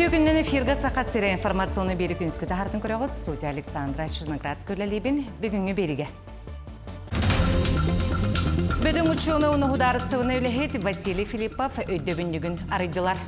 Үтүө күннэн эфиргэ Саха сирэ информационный биэри күнүскү таһартын көрөҕүт студия Александра Черноградская үлэлиибин бүгүҥҥү биэригэ. Бөдөҥ учуонай уонна судаарыстыбаннай үлэһит Василий Филиппов өйдөбүнньүгүн арыйдылар.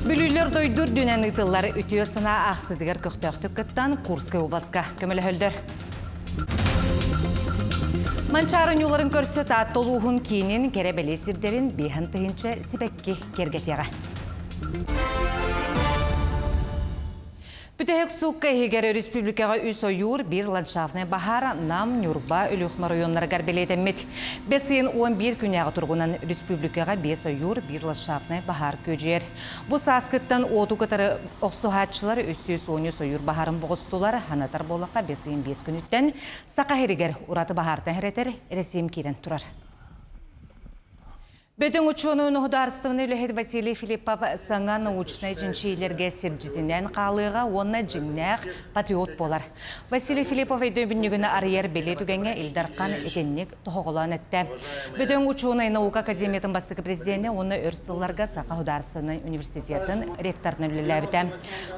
Бүлүүлэр дойду үрдүнэн ыытыллар үтүө санаа аахсыытыгар көхтөөхтүк кыттан Курскай обласка көмөлөһөллөр. Манчаары ньууларын көрсө Таатта улууһун киинин кэрэ бэлиэ сирдэрин 5000 сибэкки киэргэтиэҕэ. Бүтэһик суукка иһигэр өрөспүүбүлүкэҕэ үс ойуур, биир ландшафтнай баһаар Нам, Ньурба, Өлүөхүмэ оройуоннарыгар бэлиэтэммит. Бэс ыйын 11 күнээҕи туругунан республикаҕа биэс ойуур, биир ландшафтнай баһаар күөдьүйэр. Бу сааскыттан уоту кытары охсуһааччылар 313 ойуур баһаарын боҕустулар, санатар буоллахха, бэс ыйын биэс күнүттэн Саха сиригэр ураты баһаартан эрэтэр эрэсиим киирэн турар. Бөдөҥ учуонай судаарыстыбаннай үлэһит Василий Филиппов саҥа научнай чинчийиилэргэ сирдьитинэн хаалыаҕа уонна дьиҥнээх патриот буолар. Василий Филиппов өйдөбүнньүгүн арыйар бэлиэ түгэҥҥэ Ил Дархан итинник тоһоҕолоон эттэ. Бөдөҥ учуонай наука академиятын бастакы президенэ уонна өр сылларга Саха судаарыстыбаннай университетын ректорынан үлэлээбитэ.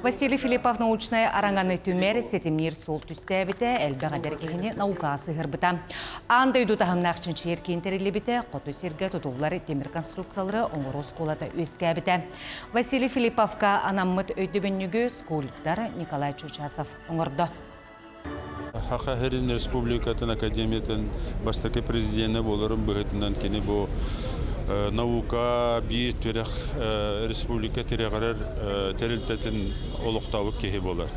Василий Филиппов научнай араҥаны түмэр, ситимниир суол түстээбитэ, элбэх эдэр киһини наукаҕа сыһыарбыта. Аан дойду таһымнаах чинчийэр киин тэриллибитэ, хоту сиргэ тутуллар тимир конструкциялары оҥоруу оскуолата үөскээбитэ. Василий Филипповка анаммыт өйдөбүнньүгү скульптор Николай Чучасов оҥордо. Саха сирин республикатын академиятын бастакы президенэ буоларын быһыытынан кини бу наука биир тирэх республика тирэҕирэр тэрилтэтин олохтообут киһи буолар.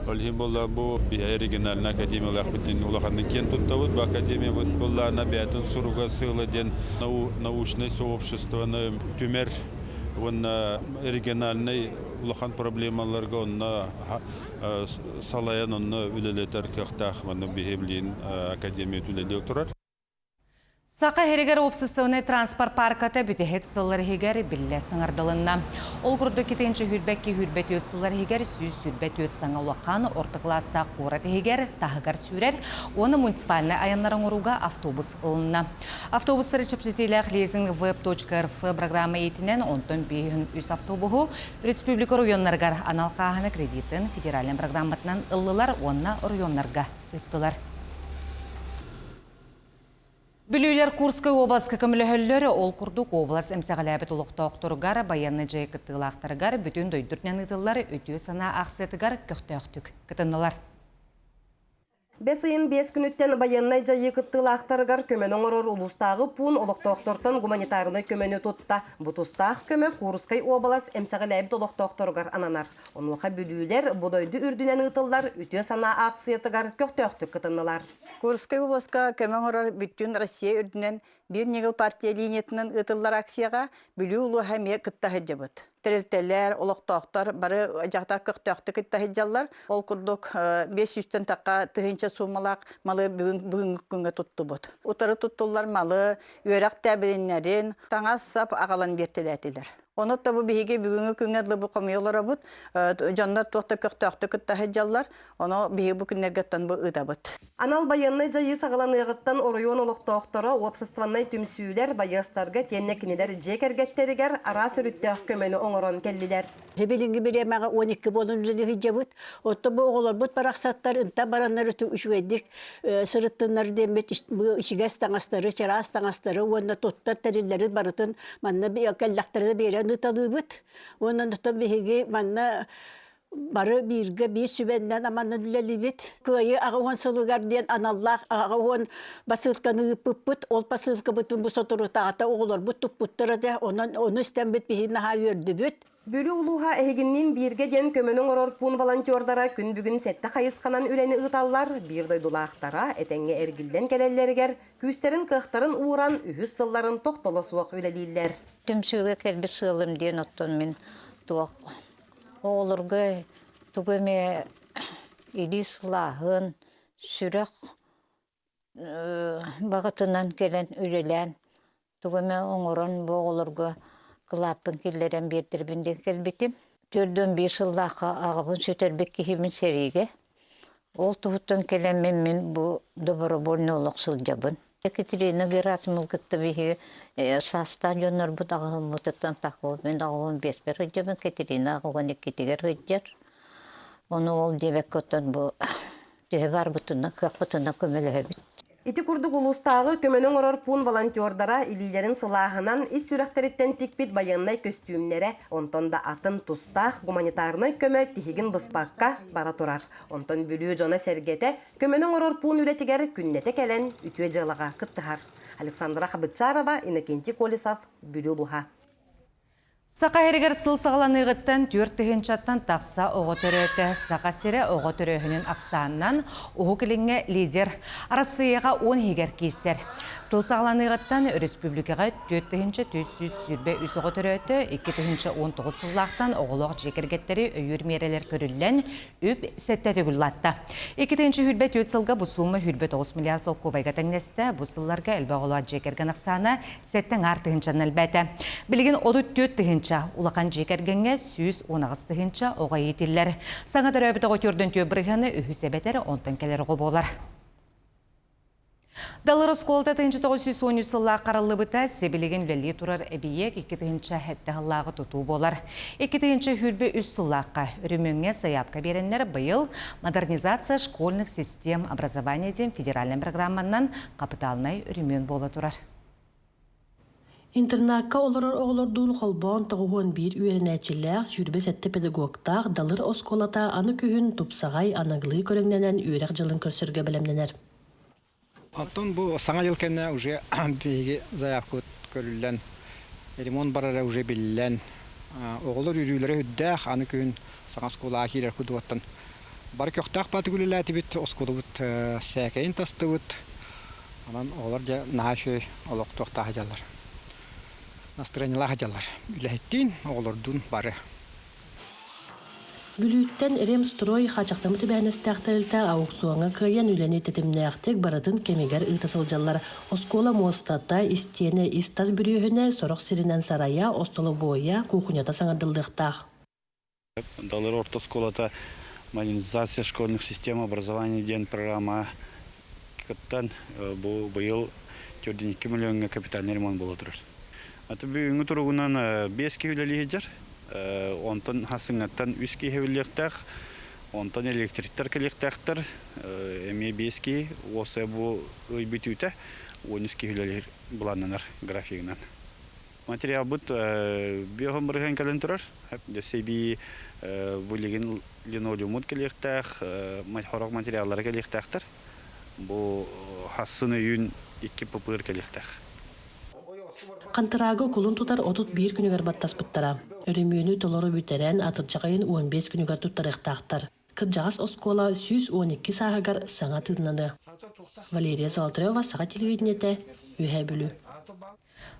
Ол иһин буолла бу биһи региональнай академиялаахпытын улаханнык киэн туттабыт. Бу академиябыт буоллаана бэйэтин суруга сыала диэн научнай сообществоны түмэр уонна региональнай улахан проблемаларга онно салайан онно үлэлэтэр кыахтаах манна биһи билигин академия үлэлии турар. Саха иһигэр уопсастыбаннай транспорт парката бүтэһик сыллар иһигэр биллэ саҥардылынна. Ол курдук итинчи сүүрбэкки сүүрбэ түөрт сыллар иһигэр 124 саҥа улахан орто кылаастаах куорат иһигэр таһыгар сүүрэр уонна муниципальнай айаннары оҥорууга автобус ылынна. Автобустары чэпчэтиилээх лизинг web.rf программа иитинэн онтон 53 автобуһу Республика оройуоннарыгар анал хааһына кредитин федеральнай программатынан ыллылар уонна оройуоннарга ыыттылар. Бүлүүлэр Курскай уобаласка көмөлөһөллөр, ол курдук уобалас эмсэҕэлээбит олохтоохторугар, байыаннай дьайыы кыттыылаахтарыгар бүтүн дойду үрдүнэн ыытыллар үтүө санаа аахсыйатыгар көхтөөхтүк кытыннылар. Бэс ыйын биэс күнүттэн байыаннай дьайыы кыттыылаахтарыгар көмөнү оҥорор улуустааҕы пуун олохтоохтортон гуманитарнай көмөнү тутта. Бу тустаах көмө Курскай уобалас эмсэҕэлээбит олохтоохторугар ананар. Онуоха бүлүүлэр бу дойду үрдүнэн ыытыллар үтүө санаа аахсыйатыгар көхтөөхтүк кытыннылар. Курскай уобаласка көмө оҥорор бүттүүн Россия үрдүнэн Биир ньыгыл партия линиятынан ыытыллар акцияҕа Бүлүү улууһа эмиэ кытта сылдьыбыт. Тэрилтэлэр, олохтоохтор бары дьахтар көхтөөхтүк кытта сылдьаллар. Ол курдук 500-тэн тахха тыһыынча суумалаах малы бүгүн бүгүҥҥү күҥҥэ туттубут. Утары туттуллар малы, үөрэх тээбириннэрин, таҥас-сап аҕалан биэртэлээтилэр. Ону да бу биһиги бүгүҥҥү күҥҥэ дылы бу хомуйа олоробут. Дьоннор туох да көхтөөхтүк кытта сылдьаллар. Ону биһиги бу күннэргэ бу ыытабыт. Анал байыаннай дьайыы саҕаланыаҕыттан оройуон олохтоохторо, уопсастыбаннай түмсүүлэр, байыастарга итиэннэ кинилэр дьиэ кэргэттэригэр араас өрүттээх көмөнү оҥорон кэллилэр. Билиҥҥи бириэмэҕэ 12 буолан үлэлии сылдьабыт. Оттон бу оҕолорбут барахсаттар ынта бараннар үчүгэйдик сырыттыннар диэммит ичигэс таҥастары, чараас таҥастары уонна туттар тэриллэри барытын манна кэллэхтэринэ биэрэн ыыталыыбыт. Уонна оттон биһиги манна Бары бииргэ биир сүбэннэн аманан үлэлиибит. Кыайыы 80 сылыгар диэн аналлаах 80 посылканы ыыппыппыт. Ол посылкабытын бу соторутааҕыта оҕолорбут туппуттара дьэ, онон ону истэммит биһиги наһаа үөрдүбүт. Бүлүү улууһа эһигинниин бииргэ диэн көмөнү оҥорор пуун волонтердара күн бүгүн сэттэ хайысханан үлэни ыыталлар. Биир дойдулаахтара этэҥҥэ эргиллэн кэлэллэригэр күүстэрин-кыахтарын ууран үһүс сылларын тохтоло суох үлэлииллэр. Түмсүүгэ кэлбит сыалым диэн оттон мин туох Оҕолорго тугу эмэ илии сылааһын, сүрэх баҕатынан кэлэн үлэлээн тугу эмэ оҥорон бу оҕолорго кылааппын киллэрэн биэрдэрбин диэн кэлбитим. 41 сыллаахха аҕабын сүтэрбит киһибин сэриигэ. Ол туһуттан кэлэммин мин бу добровольно олох сылдьабын. Екатерина Герасимова кытта биһиги саастаах дьоннорбут аҕаһыммытыттан таххыбыт. Мин аҕабын биэспэр сылдьабын, Катерина аҕабын иккитигэр сылдьар. Ону ол диэбэккэ оттон бу төһө барбытынан, кыахпытынан көмөлөһөбүт. Ити курдук улуустааҕы көмөнү оҥорор пуун волонтердара илиилэрин сылааһынан ис сүрэхтэриттэн тикпит байыаннай көстүүмнэрэ, онтон да атын тустаах гуманитарнай көмө тиһигин быспакка бара турар. Онтон Бүлүү дьоно-сэргэтэ көмөнү оҥорор пуун үлэтигэр күннэтэ кэлэн үтүө дьыалаҕа кыттыһар. Александра Хабытчарова, Иннокентий Колесов, Бүлүү улууһа. Саха сиригэр сыл саҕаланыаҕыттан түөрт тыһыынчаттан тахса оҕо төрөөтө. Саха сирэ оҕо төрөөһүнүн ахсаанынан Уһук Илиҥҥэ лидер, Арассыыйаҕа уон иһигэр киирсэр. Сыл саҕаланыаҕыттан өрөспүүбүлүкэҕэ 4123 оҕо төрөөтө, 2019 сыллаахтан оҕолоох дьиэ кэргэттэри өйүүр миэрэлэр көрүллэн, үп сэттэ төгүл улаатта. 2024 сылга бу суума 29 миллиард солкуобайга тэҥнэстэ. Бу сылларга элбэх оҕолоох дьиэ кэргэн ахсаана сэттэ аҥаар тыһыынчанан элбээтэ. Билигин 34 тыһыынча, улахан дьиэ кэргэҥҥэ 118 тыһыынча оҕо иитиллэр. Саҥа төрөөбүт оҕо төрдөн бырыһыаны үһүс эбэтэр онтон кэлэр оҕо буолар. Далыр оскуолата 1913 сыллаах хараллыбыта, сибилигин үлэлии турар эбийиэк 2007 сыллааҕы тутуу буолар. 2023 сыллаахха өрөмүөҥҥэ сайаапка биэрэннэр быйыл «Модернизация школьных систем образования» диэн федеральнай программанан хапытаалынай өрөмүөн буола турар. Интернакка олорор оҕолордуун холбоон 91 үөрэнээччилээх, 27 педагогтаах Далыр оскуолата аны күһүн тупсаҕай, аныгылыы көрүҥнэнэн үөрэх дьылын көрсөргө бэлэмнэнэр. Оттон бу саҥа дьыл кэннэ уже биһиги заявкабыт көрүллэн, ремонт барара уже биллэн, оҕолор үөрүүлэрэ үрдээх, аны күһүн саҥа оскуолаҕа киирэр кудуоттан бары көхтөөх баатык үлэлээтибит, оскуолабыт сээкэйин тастыбыт, онон оҕолор дьэ наһаа үчүгэй олохтуохтаах дьаллар, настырыанньалаах дьаллар үлэһиттиин, оҕолордуун бары. Бүлүүттэн Ремстрой хааччахтаммыт эбээһинэстээх тэрилтэ аукциоҥҥа кыайан үлэни тэтимнээхтик барытын кэмигэр ыыта сылдьаллар. Оскуола муостата, истиэнэ ис-тас бүрүөһүнэ, сорох сиринэн сарайа, остолобуойа, куукуньата саҥардыллыахтаах. Далыр орто оскуолата модернизация школьных систем образования диэн программа кыттан бу быйыл 4,2 миллиоҥҥа капитальный ремонт буола турар. Аты бүгүҥҥү туругунан биэс киһи үлэлии сылдьар. Онтон хасыҥҥаттан үс киһи эбиллиэхтээх. Онтон электриктэр кэлиэхтээхтэр. Эмиэ биэс киһи. Уопсайа бу ый бүтүүтэ 13 киһи үлэлиир былааннанар графигынан. Материалбыт биоһун бырыһыан кэлэн турар. Өссө эбии билигин линолеуммут кэлиэхтээх, хорох материаллара кэлиэхтээхтэр. Бу хассын өйүүн икки ППР кэлиэхтээх. Хантыраагы кулун тутар 31 күнүгэр баттаспыттара. Өрөмүөнү толору бүтэрэн, атырдьах ыйын 15 күнүгэр туттарыахтаахтар. Кырдьаҕас оскуола 112 сааһыгар саҥа тыыннаныа. Валерия Золотарева, Саха телевидениетэ, Үөһээ Бүлүү.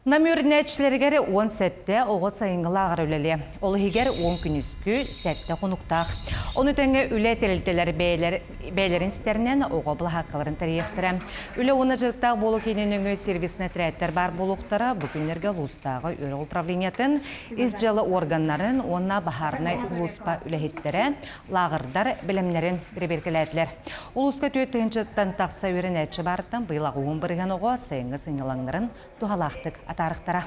Нам үөрэнээччилэригэр 17 оҕо сайыҥҥы лааҕыр үлэлиэ. Ол иһигэр 10 күнүскү, сэттэ хонуктаах. Ону тэҥэ үлэ тэрилтэлэр бэйэлэрин ситэринэн оҕо былаһааккаларын тэрийиэхтэрэ. Үлэ уонна дьарыктаах буолуу киинин өҥө сервисный отрядтар баар буолуохтара. Бу күннэргэ улуустааҕы үөрэх управлениетын, ис дьыала органнарын уонна баһаарынай улууспа үлэһиттэрэ лааҕырдар бэлэмнэрин бэрэбиэркэлээтилэр. Улууска түөрт тыһыынчаттан тахса үөрэнээччи баарыттан быйыл аҕыһын бырыһыан оҕо сайыҥҥы сынньалаҥнарын туһалаахтык атаарыхтара.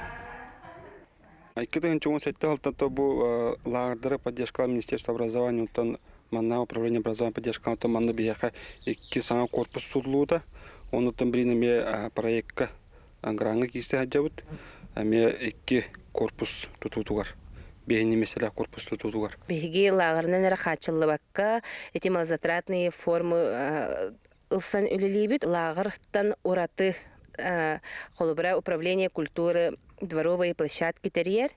2017 сылтан бу лааҕырдары поддержкалаан Министерство образования оттон манна управление образования поддержкалаан манна биһиэхэ икки саҥа корпус тутуллубута. Оннуттан билин эмиэ проекка граҥҥа киирсэ сылдьабыт. Эмиэ икки корпус тутуутугар, биһини миэстэлээх корпус тутуутугар. Биһиги лааҕырынан эрэ хааччыллыбакка, эти малозатратные формы ылсан үлэлиибит. Лааҕыртан ураты холобура управление культуры дворовые площадки тэрийэр,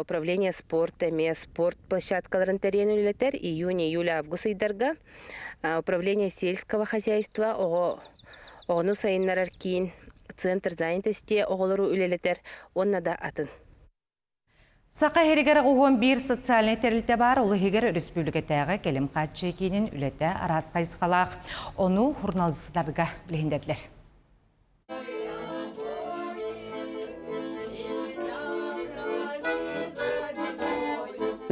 управление спорта эмиэ спорт площадкаларын тэрийэн үлэлэтэр июнь, июль, август ыйдарга. Управление сельского хозяйства оҕо оҕону сайыннарар киин центр занятости оҕолору үлэлэтэр уонна да атын. Саха иһигэр оҕуһуон биир социальнай тэрилтэ баар, ол иһигэр өрөспүүбүлүкэтээҕи кэлим хааччыы киинин үлэтэ араас хайысхалаах. Ону журналистарга билиһиннэрдилэр.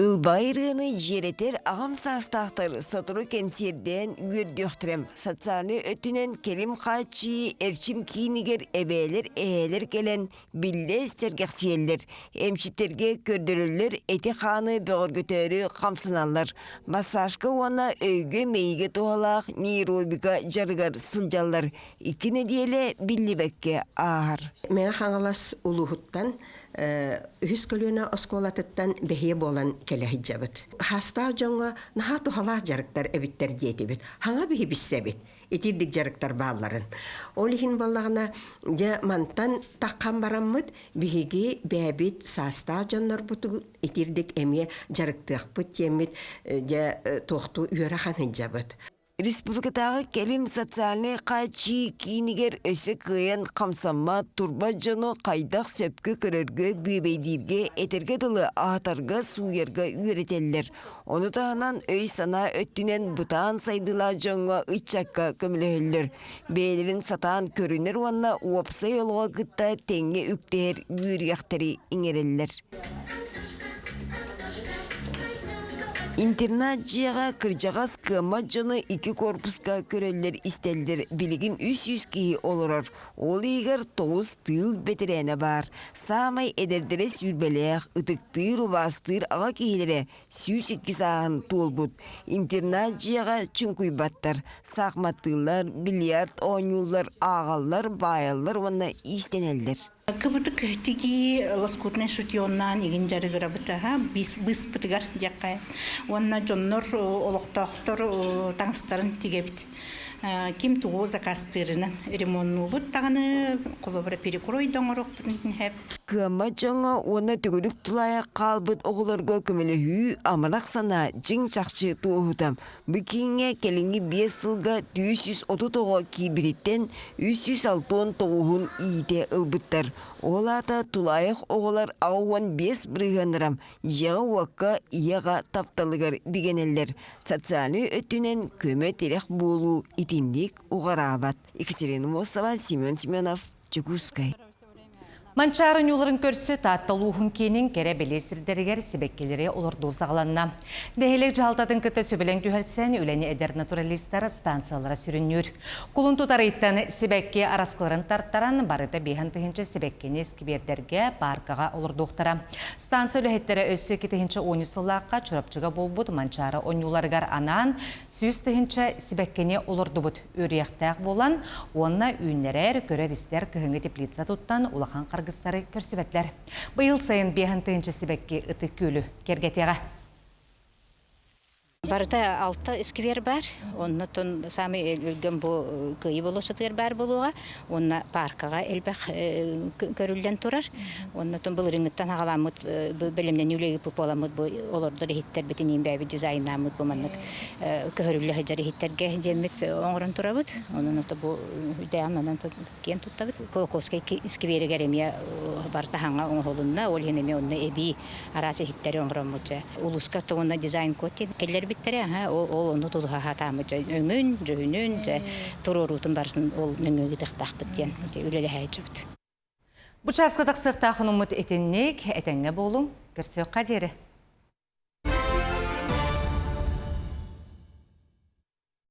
Ылбаҕай ырыаны дьиэрэтэр аҕам саастаахтар сотору кэнсиэрдээн үөрдүөхтэрэ. Социальнай өттүнэн кэлим хааччыйыы эрчим киинигэр эбээлэр, эһээлэр кэлэн биллэ сэргэхсийэллэр. Эмчиттэргэ көрдөрөллөр, эти-хааны бөҕөргөтөөрү хамсаналлар. Массажка уонна өйгө-мэйигэ туһалаах нейробика дьарыгар сылдьаллар. Икки нэдиэлэ биллибэккэ ааһар. Мэҥэ Хаҥалас улууһуттан үһүс көлүөнэ оскуолатыттан бэһиэ буолан кэлэ сылдьабыт. Хаастаах дьоҥҥо наһаа туһалаах дьарыктар эбиттэр диэтибит. Хаҥа биһи билсэбит итирдик дьарыктар баалларын. Ол иһин буоллаҕына, дьэ мантан таххан бараммыт биһиги бэйэбит саастаах дьоннорбутун итирдик эмиэ дьарыктыахпыт диэммит дьэ туохтуу үөрэхэн сылдьабыт. Республикатааҕы кэлим социальнай хааччыйыы киинигэр өссө кыайан хамсаммат турбат дьону хайдах сөпкө көрөргө, бүөбэйдииргэ, этэргэ дылы аһатарга, сууйарга үөрэтэллэр. Ону таһынан өй-санаа өттүнэн бытаан сайдыылаах дьоҥҥо, ыччакка көмөлөһөллөр. Бэйэлэрин сатаан көрүнэр уонна уопсай олоҕу кытта тэҥҥэ үктэһэр үөрүйэхтэри иҥэрэллэр. Интернат дьиэҕэ кырдьаҕас кыаммат дьону икки корпуска көрөллөр-истэллэр. Билигин 300 киһи олорор. Ол иһигэр тоҕус тыыл бэтэрээнэ баар. Саамай эдэрдэрэ сүүрбэлээх, ытыктыыр, убаастыыр аҕа киһилэрэ 102 сааһын туолбут. Интернат дьиэҕэ чуҥкуйбаттар, саахыматтыыллар, бильярд оонньууллар, ааҕаллар, баайаллар уонна иистэнэллэр. Кыбытык тигии лоскутнай шутьоннаан игин дьарыгырабыт быыспытыгар диэххэ уонна дьоннор олохтоохтор таҥастарын тигэбит ким тугу заказтыырынан ремоннуубут даҕаны холобура перекрой да оҥоруохпутун сөп. Кыаммат дьоҥҥо уонна төгүрүк тулаайах хаалбыт оҕолорго көмөлөһүү амарах санаа дьиҥ-чахчы туоһута. Бу кииҥҥэ кэлиҥҥи биэс сылга 430 оҕо киирбититтэн 369-ун иитэ ылбыттар. Ол аата тулаайах оҕолор 85 бырыһыаннара дьиэҕэ-уокка ийэ-аҕа тапталыгар бигэнэллэр. Социальнай өттүнэн көмө-тирэх буолуу итинник уҕараабат. Екатерина Мосова, Семен Семенов, Дьокуускай. Манчаары ньууларын көрсө Таатта улууһун киинин кэрэ бэлиэ сирдэригэр сибэккилэри олордуу саҕаланна. Нэһилиэк дьаһалтатын кытта сөбүлэҥ түһэрсэн, үлэни эдэр натуралистар станциялара сүрүннүүр. Кулун тутар ыйтан сибэкки араскыларын тартаран, барыта 5000 сибэккини сквердэргэ, пааркаҕа олордуохтара. Станция үлэһиттэрэ өссө 2010 сыллаахха Чурапчыга буолбут Манчаары оонньууларыгар анаан 100 000 сибэккини олордубут үөрүйэхтээх буолан уонна үүннэрэр, көрөр-истэр кыһыҥҥы теплица туттан улахан харгыстары көрсүбэтлэр. Быйыл сайын 50 сибэкки Ытык Күөлү киэргэтиэҕэ. Барыта алта сквер бар. Оннотон самый өлгөм бу Кыайыы болуоссатыгар баар буолуоҕа. Уонна паркаҕа элбэх көрүллэн турар. Оннотон былырыыҥҥыттан аҕаламмыт бэлэмнэнии үлэ ыыппыт бу олордор иһиттэрбитин иинбээбит дизайнааммыт бу маннык көһөрүллэ сылдьар иһиттэргэ диэммит оҥорон турабыт. Онон ото бу үдээн манан киэн туттабыт. Кулаковскай скверигэр эмиэ барыта хаҥа оҥоһулунна. Ол иһин эмиэ онно эбии араас иһиттэри оҥороммут дьэ. Улууска уонна дизайн код диэн киллэрбиттэрэ. Ол ону тутуһа сатааммыт дьэ өҥүн, дьүһүнүн, дьэ туруоруутун барытын ол нөҥүө ыытыахтаахпыт диэн үлэлэһэ сылдьабыт. Бу чааска тахсыахтаах хонуммут итинник, этэҥҥэ буолуҥ, көрсүөххэ диэри.